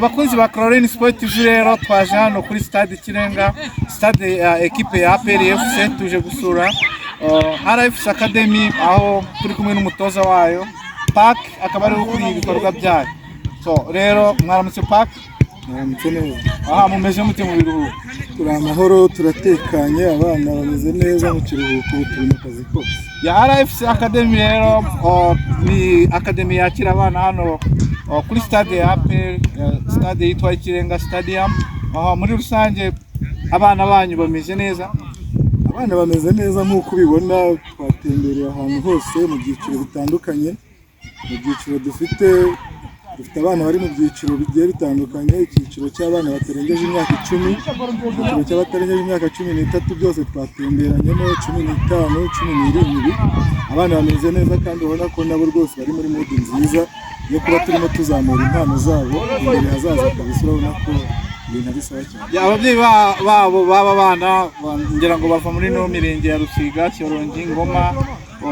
Abakunzi ba Caroline Sport TV, rero twaje hano kuri stade Ikirenga, stade ya ekipe ya APR FC. Tuje gusura RFC Academy, aho turi kumwe n'umutoza wayo Park, akaba ari ukuriye ibikorwa byayo. So rero mwaramutse, Park. Mwaramutse neza. Aha mumeze mute mu biruhuko? Turi amahoro, turatekanye, abana bameze neza mu kiruhuko, ubu turi mu kazi kose. Ya RFC Academy rero ni academy yakira abana hano kuri stade ya APR, stade yitwa Ikirenga Stadium. Aha muri rusange abana banyu bameze neza? Abana bameze neza nk'uko ubibona, twatembereye ahantu hose mu byiciro bitandukanye. Mu byiciro dufite, dufite abana bari mu byiciro bigiye bitandukanye: icyiciro cy'abana batarengeje imyaka 10, icyiciro cy'abatarengeje imyaka 13, byose twatemberanyemo, 15, 17. Abana bameze neza kandi ubona ko nabo rwose bari muri mood nziza yo kuba turimo tuzamura impano zabo imbere hazaza. Kabisa urabona ko ibintu ari sawa cyane. Ya, ababyeyi babo b'aba bana ngira ngo bava muri no mirenge ya Rusiga, Shyorongi, Ngoma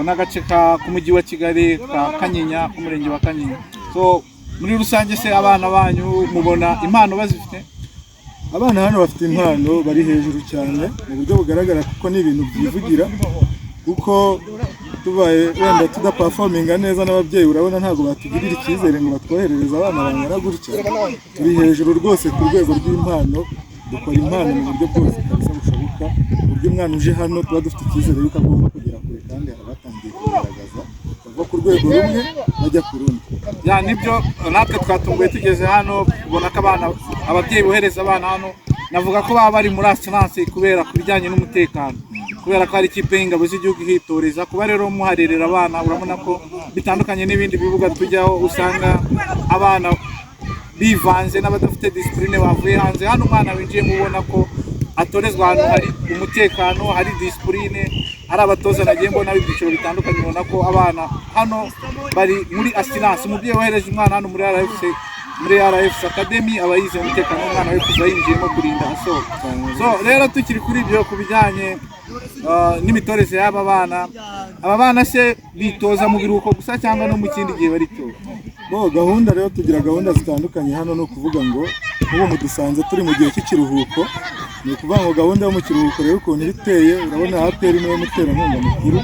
n'agace k'umujyi wa Kigali ka Kanyinya, k'umurenge wa Kanyinya. So muri rusange se abana banyu mubona impano bazifite? Abana hano bafite impano, bari hejuru cyane mu buryo bugaragara, kuko ni ibintu byivugira, kuko tubaye wenda tudaperforminga neza, n'ababyeyi urabona ntabwo batugirira icyizere ngo batwoherereze abana bangana gutya. Turi hejuru rwose ku rwego rw'impano, dukora impano mu buryo bwose kabisa bushoboka, ku buryo umwana uje hano tuba dufite icyizere yuko agomba kugera kure, kandi hari abatangiye kubigaragaza bava ku rwego rumwe bajya ku rundi. Ya, nibyo, natwe twatunguye tugeze hano ubona ko abana, ababyeyi bohereza abana hano, navuga ko baba bari muri assurance kubera ku bijyanye n'umutekano, kubera ko hari ikipe y'ingabo z'igihugu ihitoreza. Kuba rero muharerera abana, urabona ko bitandukanye n'ibindi bibuga tujyaho usanga abana bivanze n'abadafite discipline bavuye hanze. Hano umwana winjiyemo ubona ko atorezwa ahantu hari umutekano, hari discipline, hari abatoza nagiye mbona b'ibyiciro bitandukanye. Ubona ko abana hano bari muri assurance. Umubyeyi wohereje umwana hano muri RFC Academy aba yizeye umutekano w'umwana we kuva yinjiyemo kurinda asohoka. So rero tukiri kuri ibyo, ku bijyanye n'imitoreze y'aba bana, aba bana se bitoza mu biruhuko gusa cyangwa no mu kindi gihe baritoza? Bo gahunda rero, tugira gahunda zitandukanye hano. Ni ukuvuga ngo nk'ubu mudusanze turi mu gihe cy'ikiruhuko. Ni ukuvuga ngo gahunda yo mu kiruhuko rero ukuntu iba iteye, urabona APR niwe muterankunga mukuru.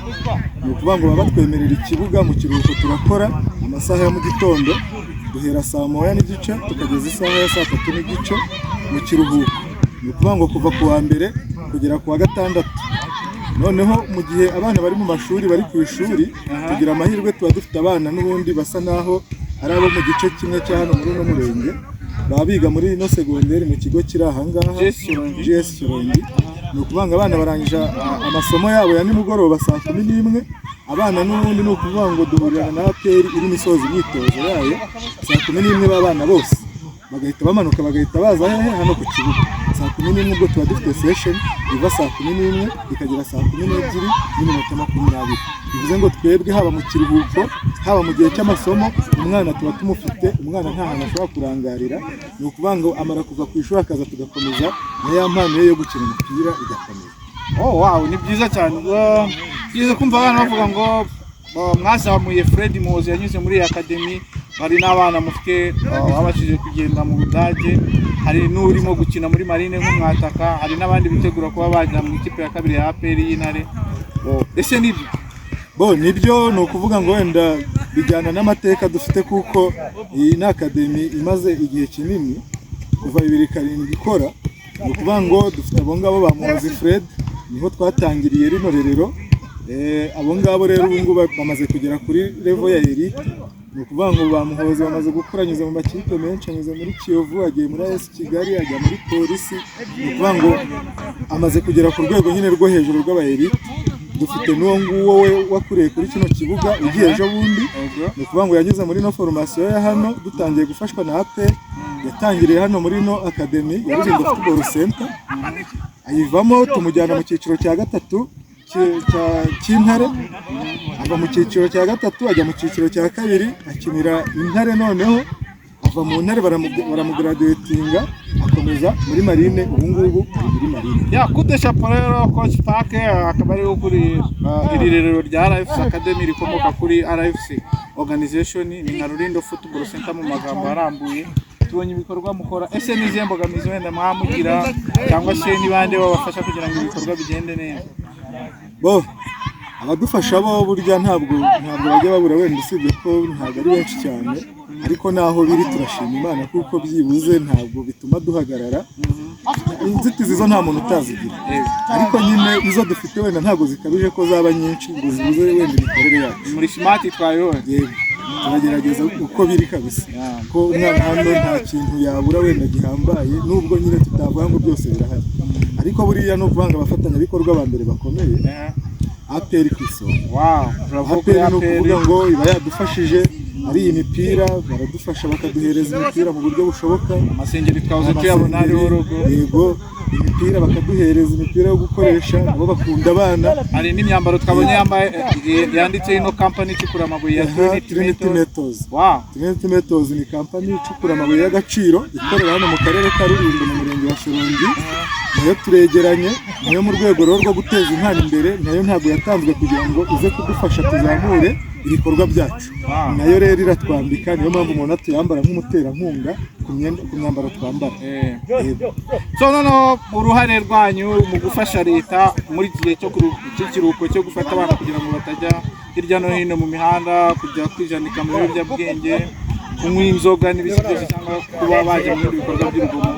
Ni ukuvuga ngo baba batwemerera ikibuga mu kiruhuko, turakora amasaha ya mu gitondo, duhera saa 1:30 tukageza isaha ya saa 3:30 mu kiruhuko. Ni ukuvuga ngo kuva ku wa mbere kugera ku wa gatandatu. Noneho mu gihe abana bari mu mashuri, bari ku ishuri, tugira amahirwe tuba dufite abana n'ubundi basa naho ari abo mu gice kimwe cya hano muri uno murenge, baba biga muri ino segonderi mu kigo kiri aha ngaha. GS Shyorongi. GS Shyorongi. Ni ukuvuga ngo abana barangije amasomo yabo ya nimugoroba saa 11. Abana n'ubundi ni ukuvuga ngo duhurirana na APR irimo isoza imyitozo yayo saa 11, b'abana bose bagahita bamanuka, bagahita baza hehe? Hano ku kibuga saa 11. Ubwo tuba dufite session iva saa 11 ikagera saa 12:20. Bivuze ngo twebwe haba mu kiruhuko, haba mu gihe cy'amasomo, umwana tuba tumufite. Umwana nta hantu ashobora kurangarira. Ni ukuvuga ngo amara kuva ku ishuri akaza, tugakomeza na ya mpano ye yo gukina umupira igakomeza. Oh wow, ni byiza cyane. Byiza kumva abana bavuga ngo mwazamuye Fred Muhozi yanyuze muri iyi academy. Hari n'abana mufite babashije kugenda mu Budage, hari n'urimo gukina muri Marine nk'umwataka, hari n'abandi bitegura kuba bajya mu ikipe ya kabiri ya APR y'Intare. Oh, ese nibyo? Bo nibyo, ni ukuvuga ngo wenda bijyana n'amateka dufite, kuko iyi ni academy imaze igihe kinini, kuva 2007 ikora. Ni ukuvuga ngo dufite abo ngabo ba Muhozi Fred, niho twatangiriye rino rerero. Abo ngabo rero ubu ngubu bamaze kugera kuri level ya elite. Ni ukuvuga ngo ba Muhozi bamaze gukura, anyuze mu makipe menshi, anyuze muri Kiyovu, agiye muri AS Kigali, ajya muri Polisi. Ni ukuvuga ngo amaze kugera ku rwego nyine rwo hejuru rw'aba elite. Dufite n'uwo nguwo we wakuriye kuri kino kibuga ugiye ejo bundi. Ni ukuvuga ngo yanyuze muri no formation ya hano, dutangiye gufashwa na APR. Yatangiriye hano muri no academy ya Rulindo Football Center, ayivamo tumujyana mu cyiciro cya gatatu cy'Intare. Ava mu cyiciro cya gatatu ajya mu cyiciro cya kabiri, akinira Intare. Noneho ava mu Ntare baramugraduatinga, akomeza muri Marine. Ubu ngubu ari muri Marine. Ya, coup de chapeau rero, coach Park, akaba ariwe ukuri iri rerero rya RFC Academy rikomoka kuri RFC Organization, ni nka Rulindo Football Center mu magambo arambuye. Tubonye ibikorwa mukora. Ese ni izihe mbogamizi wenda mwamugira, cyangwa se ni bande babafasha kugira ngo ibikorwa bigende neza? Bo, abadufasha bo burya ntabwo bajya babura, wenda usibye ko ntabwo ari benshi cyane, ariko naho biri turashima Imana kuko byibuze ntabwo bituma duhagarara. Inzitizi zo nta muntu utazigira, ariko nyine izo dufite wenda ntabwo zikabije ko zaba nyinshi ngo zibuze wenda imikorere yacu. Muri smart twabibonye. Yego, turagerageza uko biri kabisa, ko umwana hano nta kintu yabura wenda gihambaye, nubwo nyine tutavuga ngo byose birahari, ariko buriya ni ukuvuga ngo abafatanyabikorwa ba mbere bakomeye, APR ku isonga. Wow, bravo kuri APR ni ukuvuga APR. ngo iba yadufashije, ari iyi mipira baradufasha, bakaduhereza imipira mu buryo bushoboka. Amasengeri twahoze tuyabona hariho logo. Yego, imipira bakaduhereza, imipira yo gukoresha, nabo bakunda abana. Hari n'imyambaro twabonye yambaye, yanditseho ino company icukura amabuye ya Trinity Trinity Metals. Metals. Wow. Trinity Metals ni kampani icukura amabuye y'agaciro, ikorera hano mu karere ka Rulindo mu murenge wa Shyorongi. Nayo turegeranye nayo mu rwego rero rwo guteza impano imbere, nayo ntabwo yatanzwe kugira ngo ize kudufasha tuzamure ibikorwa byacu. Nayo rero iratwambika, niyo mpamvu umuntu atuyambara nk'umuterankunga ku myenda, ku myambaro twambara. Yego. So noneho uruhare rwanyu mu gufasha leta muri iki gihe cy'ikiruhuko cyo gufata abana kugira ngo batajya hirya no hino mu mihanda, kujya kwijanika mu biyobyabwenge, kunywa inzoga n'ibisi byose, cyangwa kuba bajya mu bindi bikorwa by'urugomo,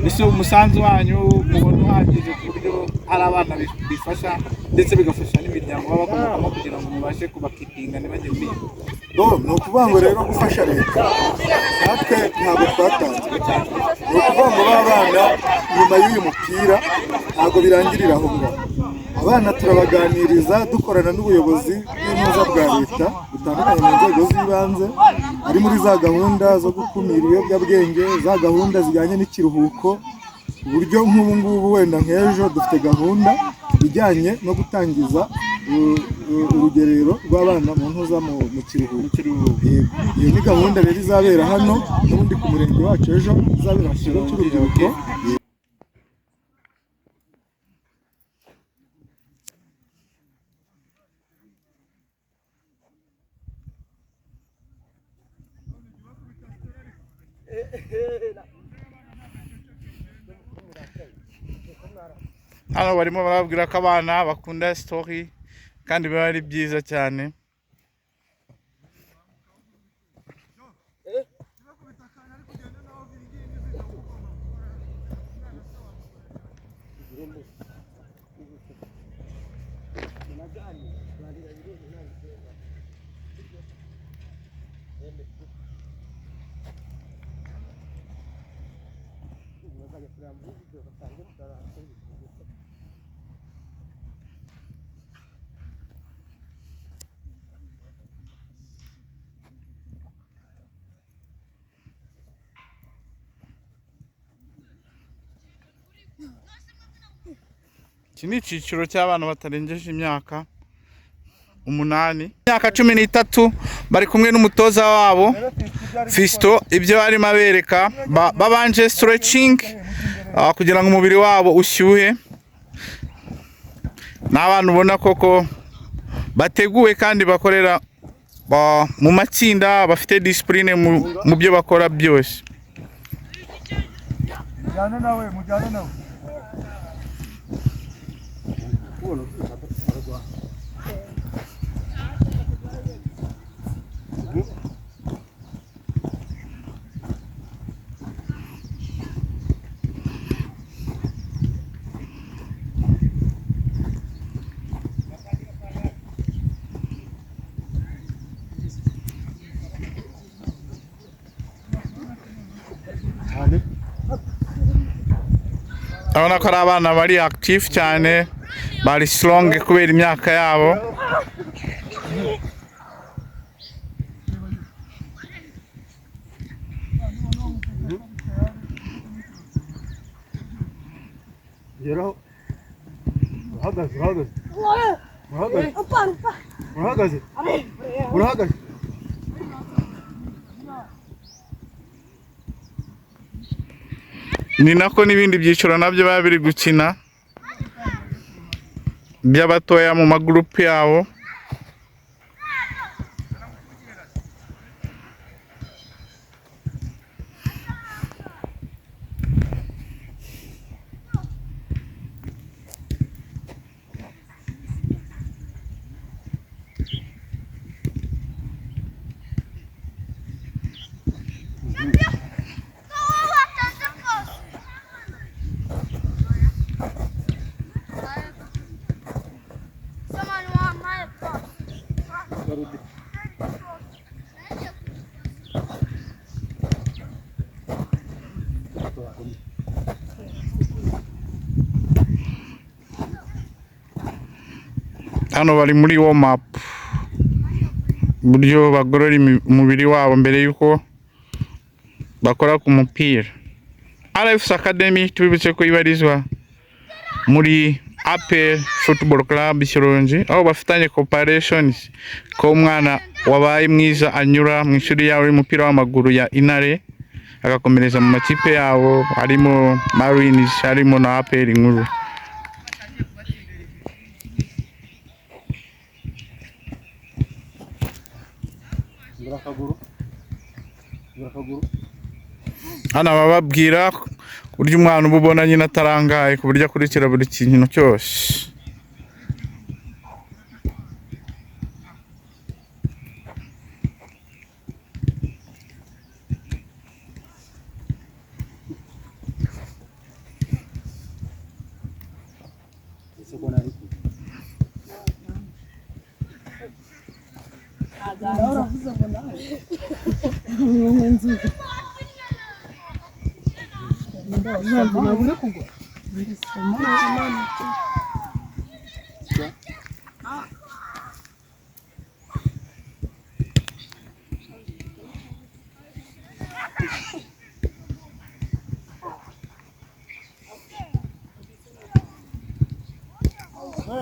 ese umusanzu wanyu mubona uhagije ku buryo hari abana bifasha ndetse bigafasha n'imiryango baba bakomokamo kugira ngo mubashe kubakipinga ntibajye muri iyo? Bo, ni ukuvuga ngo rero gufasha leta, natwe ntabwo twatanzwe. Ni ukuvuga ngo ba bana nyuma y'uyu mupira ntabwo birangirira aho ngaho. Abana turabaganiriza, dukorana n'ubuyobozi bw'intuza bwa leta butandukanye mu nzego z'ibanze, ari muri za gahunda zo gukumira ibiyobyabwenge, za gahunda zijyanye n'ikiruhuko, uburyo nk'ubu ngubu wenda nk'ejo dufite gahunda ijyanye no gutangiza urugerero rw'abana mu ntuza mu kiruhuko. Yego. Iyo ni gahunda rero izabera hano n'ubundi ku murenge wacu ejo, izabera ku kigo cy'urubyiruko. Hano barimo barababwira ko abana bakunda story kandi biba ari byiza cyane. Iki ni icyiciro cy'abana batarengeje imyaka 8, imyaka 13, bari kumwe n'umutoza wabo Fiston. Ibyo arimo abereka, babanje stretching kugira ngo umubiri wabo ushyuhe. Ni abana ubona koko bateguwe kandi bakorera mu matsinda, bafite discipline mu byo bakora byose. Mujyane nawe, mujyane nawe. Urabona ko ari abana bari active cyane, bari strong kubera imyaka yabo. Geraho, urahagaze, urahagaze, urahagaze, urahagaze, urahagaze. Ni nako n'ibindi byiciro nabyo biba biri gukina by'abatoya mu magurupe yabo. Hano bari muri warm up, uburyo bagorora umubiri wabo mbere yuko bakora ku mupira. RFC Academy, tubibutse ko ibarizwa muri APR Football Club Shyorongi, aho bafitanye cooperations ko umwana wabaye mwiza anyura mu ishuri yabo y'umupira w'amaguru ya Intare, agakomereza mu makipe yabo, harimo Marines, harimo na APR nkuru. Ngura akaguru. Ngura akaguru. Hano bababwira ku buryo umwana uba ubona nyine atarangaye, ku buryo akurikira buri kintu cyose. Ese ko nari kure.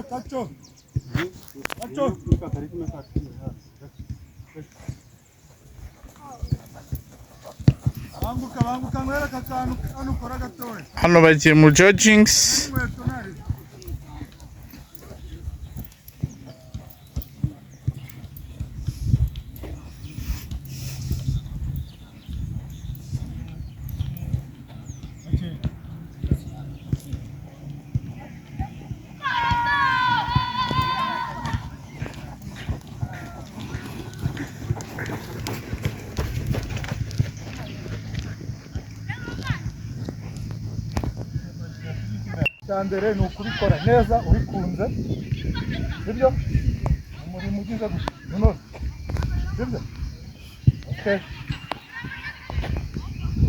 Kacho. Kacho. Banguka, banguka, nkwereke akantu hano ukora gatoya. Hano bagiye mu judgings. Inkweto ntari. Icya mbere ni ukubikora neza ubikunze, sibyo? Umurimo ugize gusa unoze, sibyo? Okay.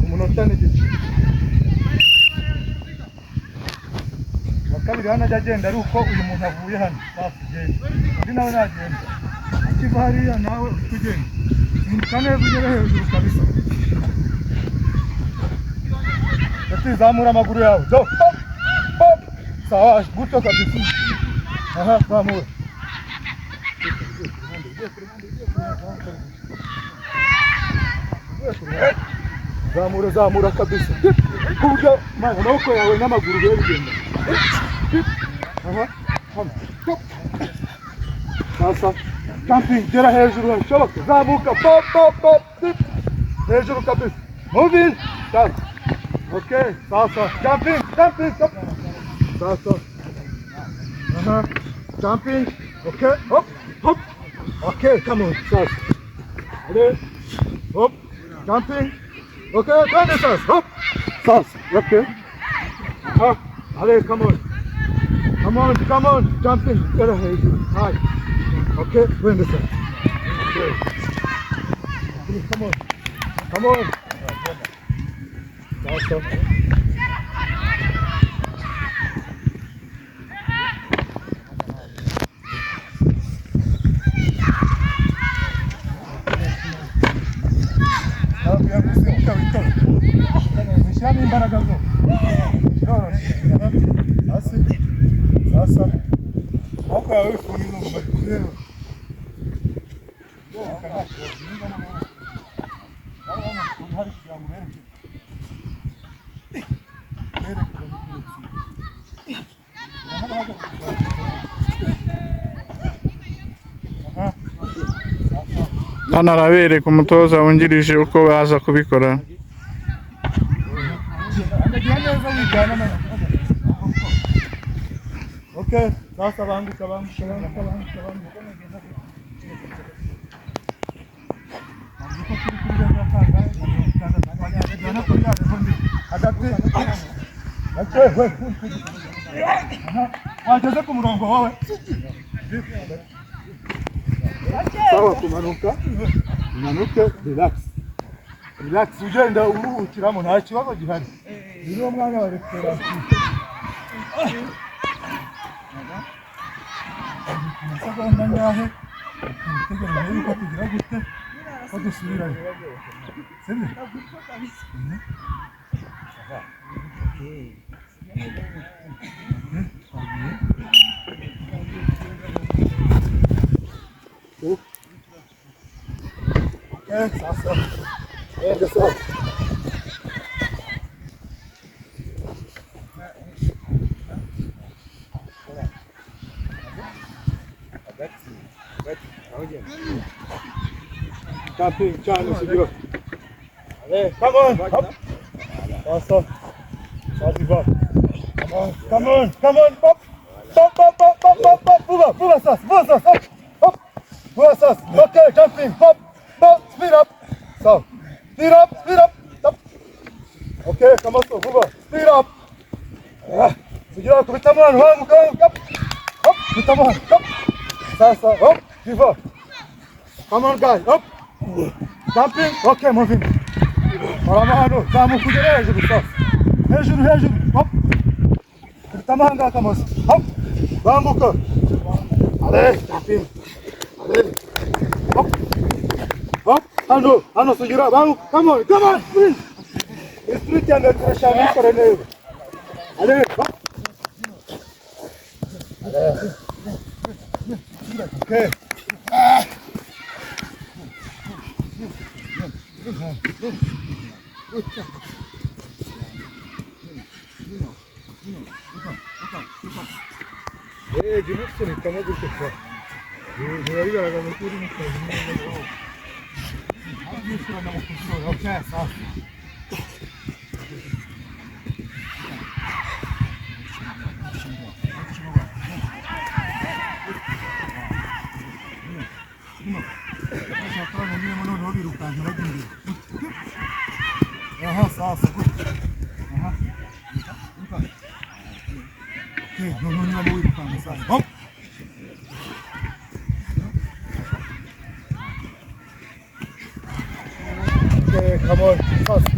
Umunota n'igice. Uwa kabiri hano ajya agenda ari uko uyu muntu avuye hano, basi ugenda. Undi nawe nagenda. Akiva hariya nawe uhita ugenda. Simbuka neza ugere hejuru kabisa. Ati zamura amaguru yawe. Do. Hop. Hop. Sawa, gutyo kabisa. Aha, zamura. Zamura, zamura kabisa. Ku buryo man, amaboko yawe n'amaguru bibe bigenda. Aha, hano. Hop. Sasa, jumping, gera hejuru hashoboka. Zamuka, pop, pop, pop. Hejuru kabisa. Move in. Down. Okay, sasa, jumping, jumping, hop. Sasa. Aha, jumping. Okay, hop, hop. Okay, come on, sasa. Allez, hop, jumping. Okay, twende sasa, hop. Sasa, okay. Aha, allez, come on. Come on, come on, jumping. Gera hejuru. High. Okay, twende sasa. Okay. Come on. Come on. Sasa. Wishyiramo imbaraga zose. Biroroshye. Hasi. Sasa. Amaboko yawe wifunga inyuma bari kureba. Hari kugira ngo ubereke. Bereke bari Aha. Hano arabereka umutoza wungirije uko baza kubikora. Angagira neza wijyana na. Okay, sasa banguka, banguka, banguka, banguka, banguka. Hagati. Wageze ku murongo wawe. Sawa, kumanuka. Umanuke, relax. Relax, ugenda uruhukiramo nta kibazo gihari. Uyu ni wo mwanya wa récupération. Amasegonda angahe utegereje yuko tugira gute, ko dusubirayo, sibyo? Twagiye. Okay, sasa. Ende sawa. Camping, cyane sugira. Allez, come on. Hop. Sasa. Sasa va. Come on, come on, come on, hop. Hop, hop, hop, hop, hop, hop. Vuba, vuba sasa, vuba sasa. Hop. Hop. Vuba sasa. Okay, jumping. Hop. Hop, speed up. So. Speed up, speed up. Stop. Okay, Kamoso, vuba. Speed up. Ah. Sugira kubitamo hano, hanguka, hop. Hop, kubitamo hano. Hop. Sasa, hop, viva. Come on, guys, up. Jumping, okay, moving. Barama hano, zamuka ugere hejuru sasa. Hejuru, hejuru, hop. Kubitamo aha ngaha, Kamoso. Hop. Banguka. Allez, jumping. Allez. Hop. Hop. Hano, hano sugira, banguka. Come on, come on, sprint. Sprint ya metero 5 ikore neza. Allez, hop. Allez. Okay. Jya umusunikamo gutyo kwa biba bigaragaza ko uri mu kazi neza. Okay, sawa. Noneho birukanka bajya imbere. Aha, sasa gutya. Aha. Okay, noneho niba wirukanka sasa. Hop. Okay, come on. Sasa.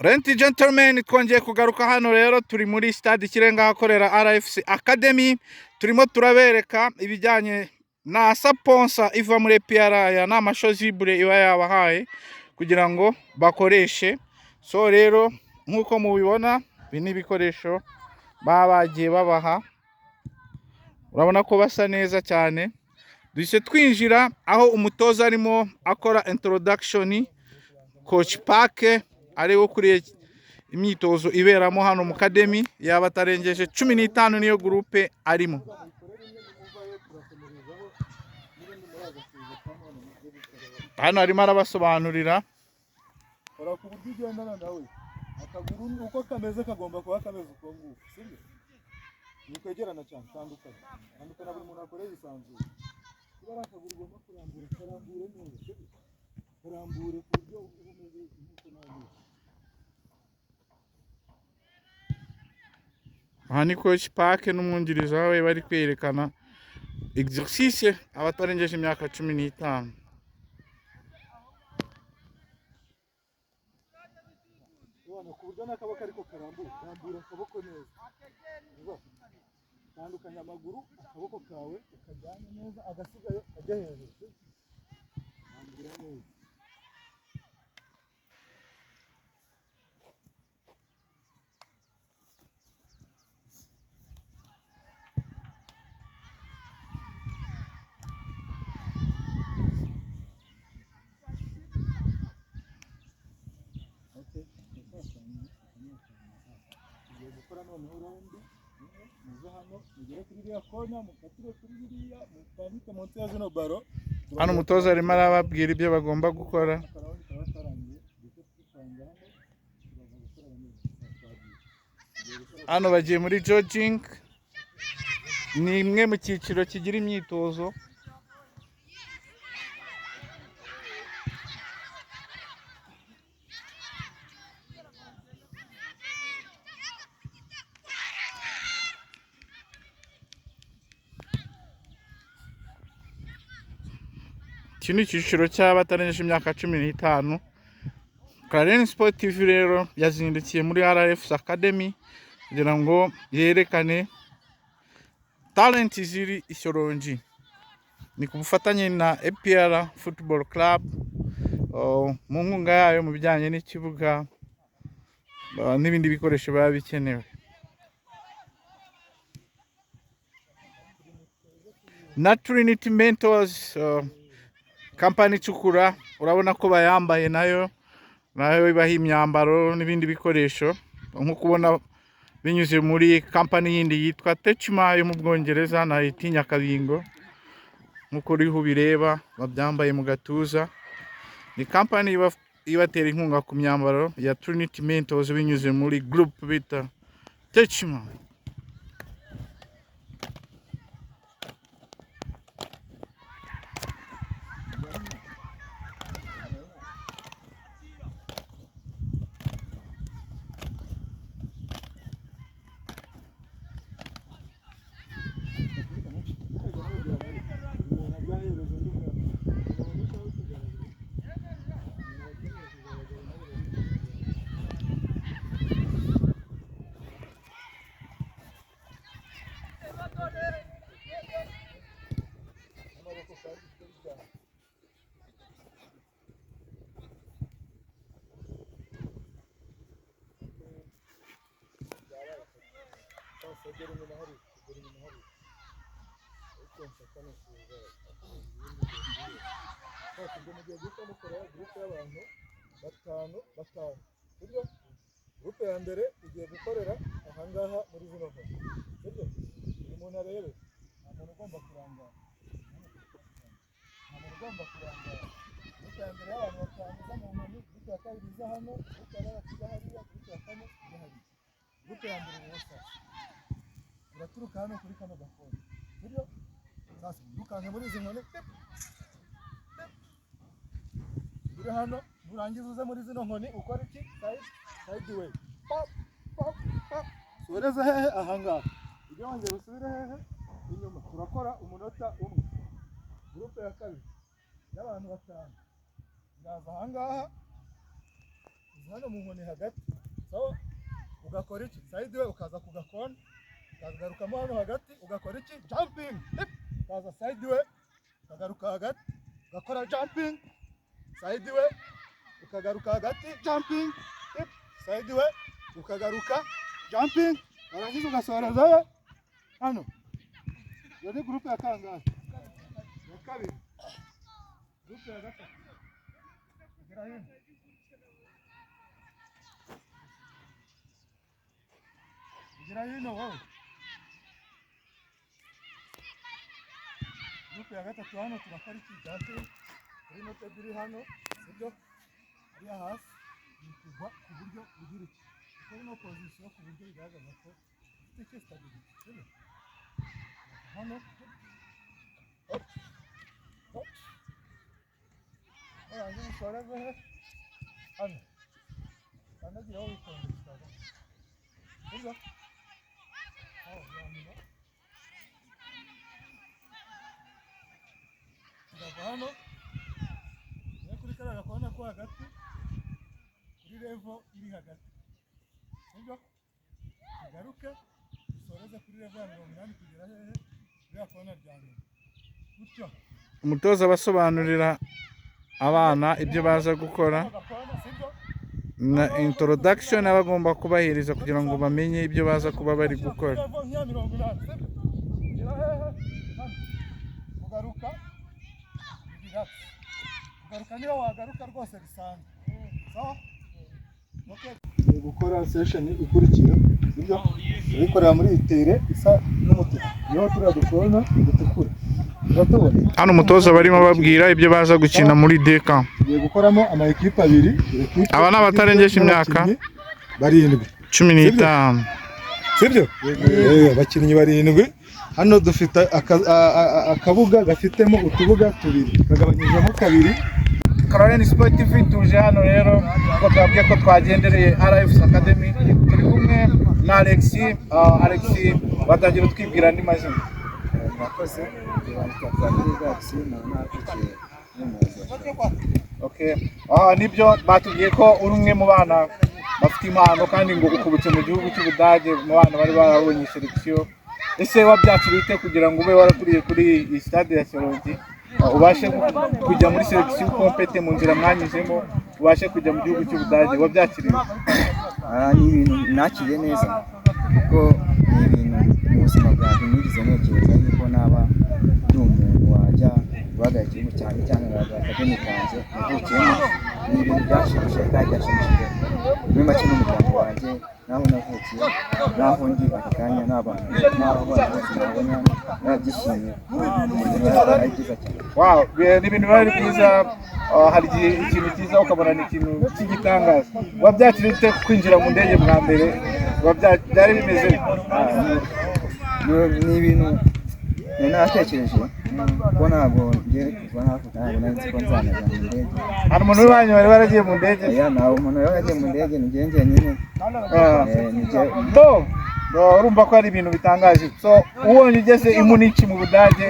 Ladies gentlemen, twongeye kugaruka hano rero, turi muri stade Ikirenga ahakorera RFC Academy. Turimo turabereka ibijyanye na sponsor iva muri APR, aya ni amachasuble iba yabahaye kugira ngo bakoreshe. So rero nk'uko mubibona, ibi ni ibikoresho baba bagiye babaha, urabona ko basa neza cyane. Duhise twinjira aho umutoza arimo akora introduction, Coach Park ari we ukuriye imyitozo iberamo hano mu academy, yaba atarengeje 15 niyo groupe arimo. Hano arimo arabasobanurira. Kora ku buryo ugendana nawe. Akaguru uko kameze kagomba kuba kameze uko nguko, sibyo? Ni kwegerana cyane, tandukana. Tandukana, buri muntu akore yisanzuye. Niba ari akaguru ugomba kurambura, karambure neza, sibyo? Karambure ku buryo uba umeze nk'uko nawe umeze. Aha ni Coach Park n'umwungiriza we bari kwerekana exercice abatarengeje imyaka 15. Ubona ku buryo n'akaboko ariko karambura, rambura akaboko neza. Uba tandukanya amaguru, akaboko kawe ukajyane neza, agasigaye kajya hejuru, sibyo? Rambura neza. Okay, tugiye gukora noneho round imwe, muze hano mugere kuri iriya kona, mukatire kuri biriya, mutambike munsi ya zino baro. Hano umutoza arimo arababwira ibyo bagomba gukora. Akaround kaba karangiye, duhite dusanga hano turaza gukora neza. Twagiye, tugiye gukora. Hano bagiye muri jogging, ni imwe mu cyiciro kigira imyitozo. Iki ni icyiciro cy'abatarengeje imyaka 15. Claren Sport TV rero yazindukiye muri RFC Academy kugira ngo yerekane talent ziri i Shyorongi. Ni ku bufatanye na APR Football Club, mu nkunga yayo mu bijyanye n'ikibuga n'ibindi bikoresho biba bikenewe. Na Trinity Mentors, kampani icukura, urabona ko bayambaye, nayo ibaha imyambaro n'ibindi bikoresho, nk'uko ubona binyuze muri kampani yindi yitwa Techma yo mu Bwongereza na Itinya Kabingo, nk'uko uriho ubireba babyambaye mu gatuza. Ni kampani ibatera inkunga ku myambaro ya Trinity Mentors binyuze muri group bita Techma. Ubwo mugiye guhita mukora groupe y'abantu batanu batanu, sibyo? Groupe ya mbere igiye gukorera ahangaha muri zino nkoni, sibyo? Buri muntu arebe, nta muntu ugomba kurangara, nta muntu ugomba kurangara. Groupe ya mbere y'abantu batanu iza mu nkoni, groupe ya kabiri iza hano, groupe ya gatatu iza hariya, groupe ya kane iza hariya. Groupe ya mbere rero sasa uraturuka hano kuri kano gakoni, sibyo? Sasa wirukanke muri izi nkoni, tip, uri hano, nurangiza uze muri zino nkoni ukora iki? Side way, pop pop pop, usoreze hehe? Ahangaha. Ujye wongera usubire hehe? Inyuma. Turakora umunota umwe. Groupe ya kabiri y'abantu batanu iraza ahangaha, uza hano mu nkoni hagati, sawa? Ugakora iki? Side way, ukaza ku gakona, ukagarukamo hano hagati, ugakora iki? Jumping, hip, ukaza side way, ukagaruka hagati, ugakora jumping, side way, ukagaruka hagati, jumping, hip, side way, ukagaruka jumping, warangiza ugasoreza he? Hano. Iyo ni groupe ya kangahe? Ya kabiri. Groupe ya gatatu, ugera hino, ugera hino wowe. Groupe ya gatatu hano turakora iki? Jumping kuri note ebyiri hano, sibyo? Hariya hasi ni kugwa ku buryo ugira iki? Ukora ino position ku buryo bigaragaza ko ufite iki? Stability, sibyo? Hano, hop hop, warangiza usoreze he? Hano, kandagira witonze bikaza, sibyo? Aho ya nyuma kirava hano, niyo kuri kariya gakona ko hagati, kuri level iri hagati, sibyo? Tugaruke dusoreze kuri level ya 80 kugera hehe? Kuri ya kona rya nyuma, gutyo. Umutoza abasobanurira abana ibyo baza gukora Gakona, sibyo? na introduction aba agomba kubahiriza kugira ngo bamenye ibyo baza kuba bari gukora. Kuri level nk'iya 80, sibyo? Kugera hehe? Hano. Kugaruka ni relax, kugaruka niyo wagaruka rwose bisanzwe, sawa? Okay. Tugiye gukora session ikurikira, sibyo? Tuyikorera muri iyi tere isa n'umutuku, niho turiya dukona dutukura, uratubona. Hano umutoza barimo babwira ibyo baza gukina muri deka. Tugiye gukoramo ama ekipe abiri, ekipe Aba ni abatarengeje imyaka n'abakinnyi barindwi, 15. Sibyo? Abakinnyi barindwi. Hano dufite akabuga gafitemo utubuga tubiri, kagabanyijemo kabiri. Caroline Sport TV tuje hano rero ko twabwiye ko twagendereye RFC Academy, turi kumwe na Alexis. Alexis, watangira utwibwira andi mazina. Murakoze, njye banyita Nzabiri Gabsi, nkaba narakurikiye n'umuyobozi wa Shyorongi. Okay. Ah, nibyo batubwiye ko uri umwe mu bana bafite impano kandi ngo ukubutse mu gihugu cy'Ubudage mu bana bari barabonye selection. Ese wabyakiriye ute kugira ngo ube warakuriye kuri iyi stade ya Shyorongi, ubashe kujya muri selection compete mu nzira mwanyuzemo, ubashe kujya mu gihugu cy'Ubudage, wabyakiriye ute? Ah, ni ibintu nakiriye neza kuko ni ibintu mu buzima bwanjye nigeze ntekereza yuko naba ndi umuntu wajya guhagarara igihugu cyanjye cyangwa ngahagarara academy kanjye navukiyemo. Ni ibintu byashimishije kandi byashimishije muri make n'umuryango wanjye n'aho navukiye n'aho ndi aka kanya n'abantu n'aho abana bose nabona narabyishimiye. Ni ibintu ari byiza cyane. Wow, ni ibintu biba ari byiza. Hari igihe ikintu cyiza ukabona ni ikintu cy'igitangaza. Wabyakiriye ute kwinjira mu ndege bwa mbere? Byari bimeze bite? Ah, ni ibintu nari naratekereje ko ntabwo ngiye kuva navuka, ntabwo nari nzi ko nzanajya mu ndege. Hari umuntu w'iwanyu wari waragiye mu ndege? Oya, ntawe umuntu wari waragiye mu ndege, ni njye njyenyine. Ni njye. Bo, urumva ko ari ibintu bitangaje. So ubonye ugeze i Munich mu Budage,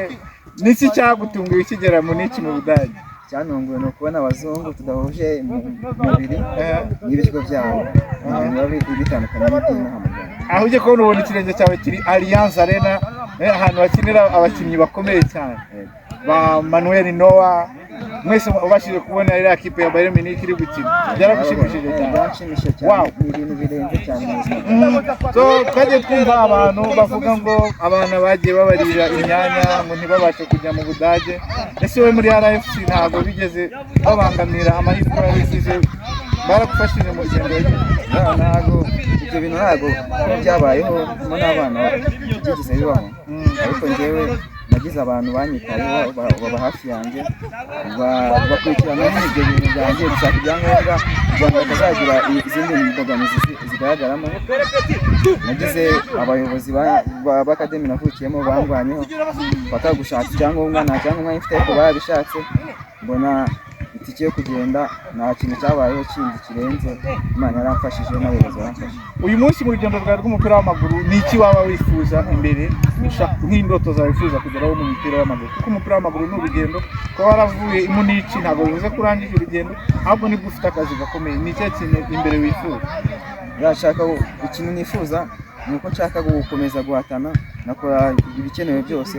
niki cyagutunguye ukigera Munich mu Budage? Icyantunguye ni ukubona abazungu tudahuje umubiri n'ibiryo byabo. Ni ibintu biba bitandukanye n'iby'inaha mu Rwanda. Aho ujye kubona ubona ikirenge cyawe kiri Allianz Arena, ahantu hakinira abakinnyi bakomeye cyane ba Manuel Neuer. Mwese ubashije kubona iriya kipe ya Bayern Munich iri gukina, byaragushimishije cyane? Byanshimishije cyane. Ni ibintu birenze cyane mu buzima bwanjye. So twagiye twumva abantu bavuga ngo abana bagiye babarira imyanya ngo ntibabashe kujya mu Budage. Ese wowe muri RFC ntabwo bigeze babangamira amahirwe wabigize, baragufashije mu rugendo wagize? Ntabwo ibyo bintu, ntabwo byabayeho mo n'abana byigeze bibaho, ariko njyewe nagize abantu banyitayeho, baba hafi yanjye, bakurikirana nyine ibyo bintu byanjye, gushaka ibyangombwa kugira ngo batazagira izindi mbogamizi zigaragaramo. Nagize abayobozi b'academy navukiyemo bandwanyeho paka gushaka icyangombwa. Nta cyangombwa mfite ariko barabishatse, mbona itike yo kugenda. Nta kintu cyabayeho kindi kirenze. Imana yaramfashije n'abayobozi baramfasha. Uyu munsi mu rugendo rwawe rw'umupira w'amaguru, ni iki waba wifuza imbere, nk'indoto zawe wifuza kugeraho mu mupira w'amaguru? Kuko umupira w'amaguru ni urugendo. Kuba waravuye i Munich ntabwo bivuze ko urangije urugendo, ahubwo nibwo ufite akazi gakomeye. Ni ikihe kintu imbere wifuza? Yashaka ikintu nifuza ni uko nshaka gukomeza guhatana, nakora ibikenewe byose.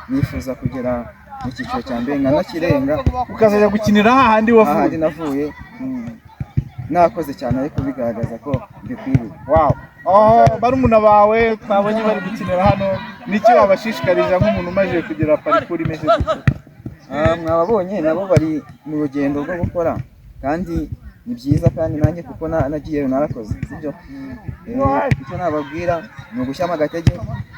Nifuza kugera mu cyiciro cya mbere nkanakirenga. Ukazajya gukinira hahandi wavuye. Ahandi navuye. Nakoze cyane ariko bigaragaza ko mbikwiriye. Wow. Oh, barumuna bawe twabonye bari gukinira hano, niki wabashishikariza nk'umuntu umaze kugira parcours imeze gutya? Ah, mwababonye nabo bari mu rugendo rwo gukora kandi ni byiza, kandi nanjye kuko nagiyeyo narakoze, sibyo? Icyo nababwira ni ugushyiramo agatege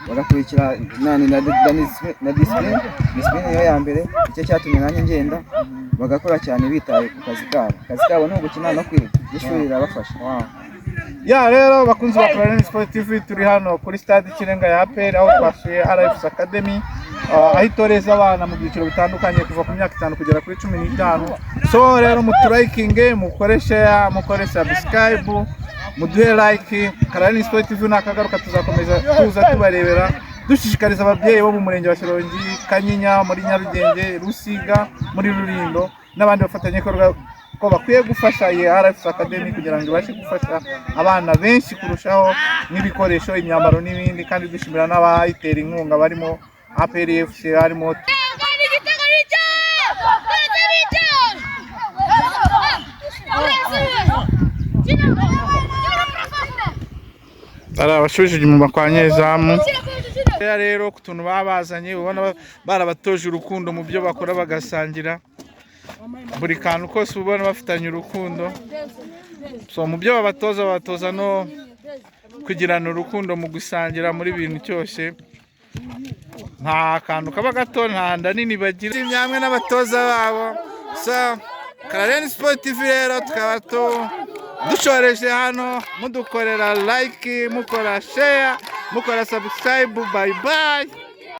bagakurikira na discipline. Discipline niyo ya mbere, nicyo cyatumye nanjye ngenda. Bagakora cyane bitaye ku kazi kabo. Akazi kabo ni ugukina no kwiga, n'ishuri rirabafasha. Ya, rero bakunzi ba Clarine Sport TV, turi hano kuri stade Ikirenga ya APR aho twasuye RFC Academy, aho itoreza abana mu byiciro bitandukanye kuva ku myaka 5 kugera kuri 15. So rero muturayikinge, mukore share, mukore subscribe, muduhe like. Clarine Sport TV nakagaruka, tuzakomeza tuza tubarebera, dushishikariza ababyeyi bo mu murenge wa Shyorongi, Kanyinya, muri Nyarugenge, Rusiga, muri Rulindo n'abandi bafatanyabikorwa ko bakwiye gufasha iyi RFC Academy kugira ngo ibashe gufasha abana benshi kurushaho n'ibikoresho, imyambaro n'ibindi. Kandi dushimira n'abayitera inkunga barimo APR FC, harimo Kandi igitego ni icyo! Ndetse ni icyo! Urasubiye! Ari abashubije inyuma kwa nyezamu. Shyira kuri shyira! Rero ku tuntu baba bazanye, ubona barabatoje urukundo mu byo bakora, bagasangira buri kantu kose, ubona bafitanye urukundo. So mu byo babatoza, babatoza no kugirana urukundo mu gusangira muri bintu cyose. Nta kantu kaba gato, nta nda nini bagira hamwe n'abatoza babo. So Clarine Sport TV rero tukaba dushoreje hano. Mudukorera like, mukora share, mukora subscribe. Bye bye.